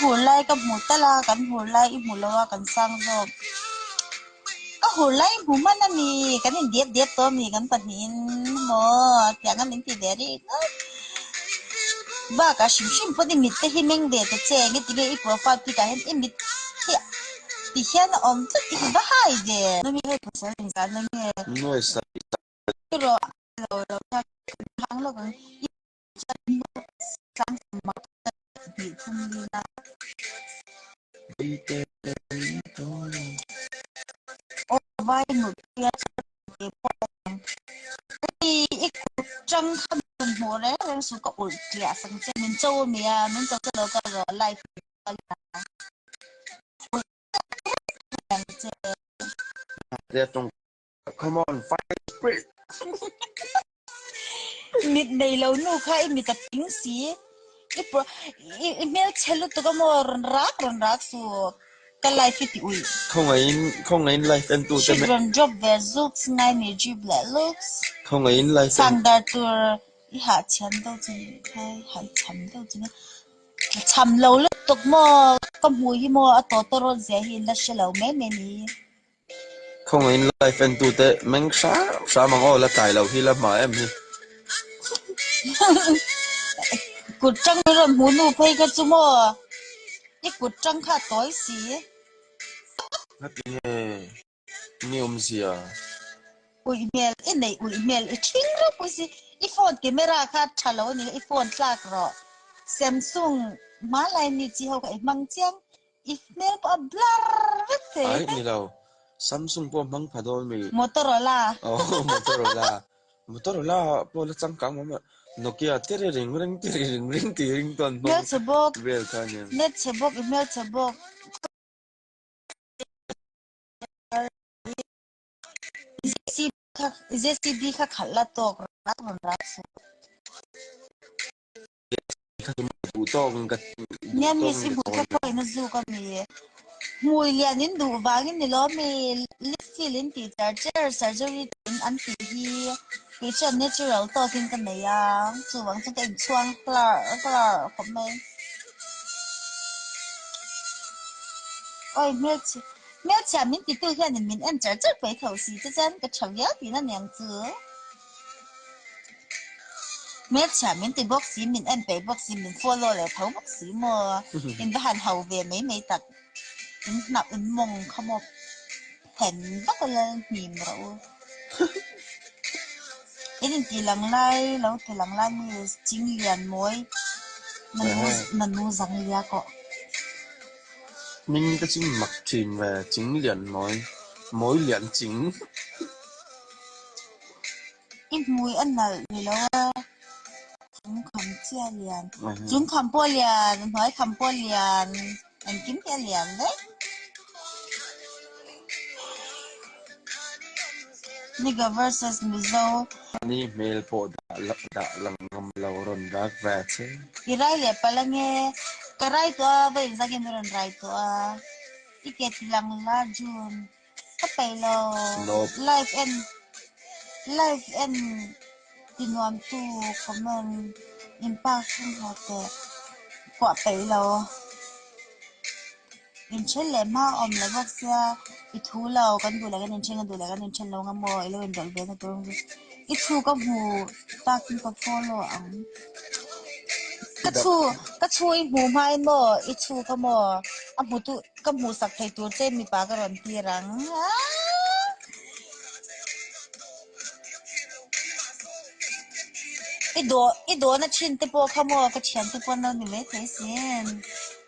hur lai ka hmu tal a, kan hur lai i hmu lo a, kan sang zawk. Ka hur lai i hmu hman a mi, kan in diep diep tawh a mi kan pahnihin maw tiang a min ti ve rih ngawt. Bakah hrim hrim pawn i mit te hi meng ve ta che enge tinge i profile pic ah hian i mit hi ti hian a awm tlat i va hai ve. Numi hei pasal engzah na nge? Nuai sarih Erawh lo lo kha hang lawk ang. I Come on, fight spirit. Mit nei lo nu kha i mit a ping si. I pro i i hmelchhe lutuk a maw rawn rak rawn rak su ka life i ti uih. Khawngaihin khawngaihin life en tu te Shit rawn drop ve zuks ngai mi drip leh luks. Khawngaihin life en Changdar tur i hah thiam deuh chu nih kha i hah i cham deuh chu nia. Cham lo lutuk maw ka hmuh hi maw a tawtawrawt zia hi in la hre lo mai mai ni. Khawngaihin live en tute meng hram hram ang aw la tlai loh hi la hma em hi. Kut tang i rawn hmuh nu phei kha chu maw i kut tang kha a tawi si. Ngati nge ni awmzia? Uih hmel i neih uih hmel i thing ropui si i phone camera kha tha lo a ni i phone tlak rawh Samsung hmalai mi chi ho kha i hmang chiang I hmel pawh a blur vek thei. Ai ni lo. Samsung pawh hmang pha dawn mi. Motorola. Oh Motorola. Motorola pawh la changkang awm a. Nokia tiri ring ring tiri ring ring ti ring tawn hmang Hmelchhe bawk. vel kha nia. Net chhe bawk i hmelchhe bawk. JCB kha khalh la tawk rak rawn rak suh. Nia miss i hmuh kha pawhin a zuk a mi. Hmui lian in duh vangin ni lo mi lip fill in tih char char surgery te in an tih hi kei chuan natural tawkin ka nei a chuvang chuan ka inchhuang hlar hlar khawp mai. Awi hmelchhe hmelchhia min titu hianin min en char char paih tho si che chuan ka tha viau tihna niang chu. Hmelchhia min ti bawk si, min en peih bawk si, min follow leh tho bawk si maw? In va han ho ve mai mai tak. In hnap, in mawng kha maw phen vak a la hnim rawh u. In inti lang lai, lo ti lang lai mi ching lian mawi, nanu, nanu zang lia kawh. Hming te chu mak thin ve, ching lian mawi, mawi lian ching. I hmui a nalh ni lo a, chung kham chiah lian. Chung kham pawh lian, hnuai kham pawh lian, engkim hi a lian vek. Nigga versus Mizo. Mahni hmel pawh dah lang ngam lo rawn rak ve che. I rai leh palh ange. Ka rai tawh a, va inzak in rawn rai tawh a. I ke ti lang la June. Ka peih lo. Nope. Live en live en ti nuam tu comment in pa hrang haw teh kuah peih lo. In then leh hma awm lo bawk sia i thu lo kan duh leh kan in then kan duh leh kan in then lo nga maw i lo inrawlh ve na tur ang chu. I thu ka hmu tak in ka follow ang. Ka chhu ka chhu i hmu hma in maw i chhu kha maw a hmu tu Ka hmuhsak thei tur che mipa ka rawn tir ang. I dawh i dawhna thin te pawh kha maw ka thian te pawh an lo ni mai thei sin.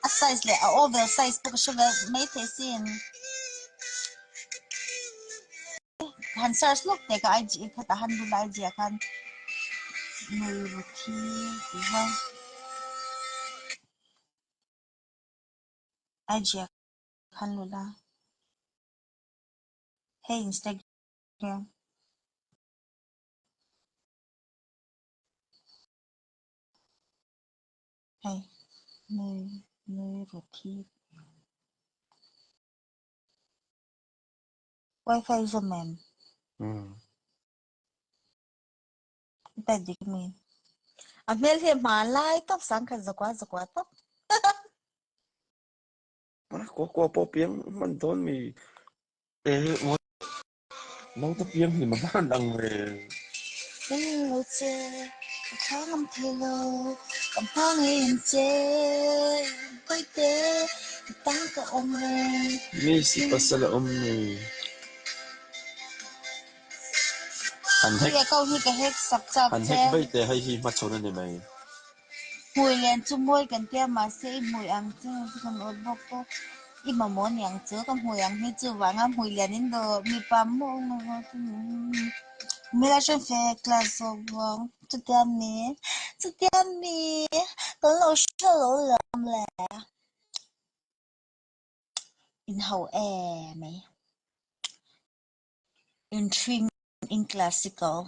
A size leh a oval size pawh ka hre ve mai thei sin. Han search lawk teh ka IG khatah han bula IG ah khan nui ru thi tih kha. IG ah khan lut a, hei Instagram. Hei nui nui ru thi. Wifi zawm em? Ta dik mi. A hmel hi a hmanlai tawp sangkhat zakua zakua tawp. Mana kua kua pawh piang hman dawn mi e what naute piang hlim a hman ang ve. Eng lo che ka thla ngam thei lo ka hma ngei ang che Kawite i tan ka awm reng. Miss i pasal a awm mi. Han Hei account hi ka hack sak chak Han che. hack vaih teh hei hi hmachhawn a ni mai. Hmui lian chu mawi kan tia mahse i hmui ang chu chu kan awt bawk pawh i mamawh ni ang chu ka hmui ang hi chuvanga hmui lian in dawh mipa maw Mela hre fe class zawk bawk chutia mi chutia mi kan lo hre lo lam le inho em mai Inthring in classical.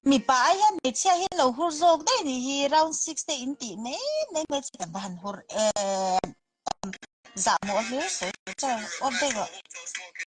Mipa ai hian hmeichhia hi lo hur zawk daih nih hi round 6 te in tih mai mai hmeichhe kan va han hur em zah mawh hlir sawi char awp daih rawh.